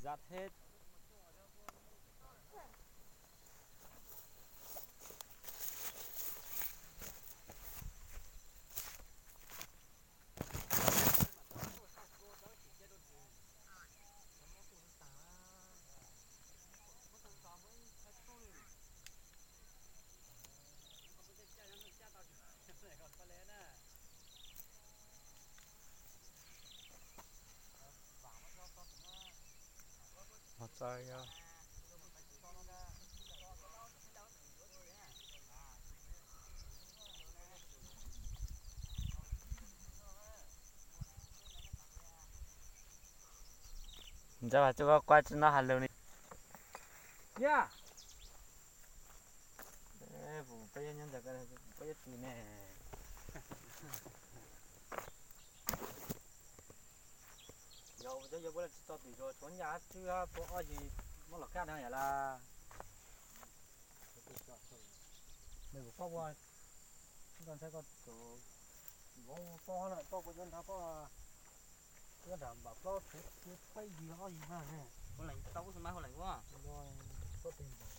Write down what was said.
Cắt hết. Mos txawb yog. Ntsa vas coj koj quaj tsis noj has lus ni. Yaj, peb nyob ntawm peb yuav tsis ne. Yog ua cov yog puab tsis tau tim zoo tshuav ncaj tswb puab ob yig muab los kaj no yam laj. Nws kuv poj ua, ntshai koj tus vauv poj lawm, poj kuv yuav nrog poj, yuav nram npam plaub tshuav peb yig ob yig na ne. Hu leej tau ub xu mab hu leej ua. Poj tes npam.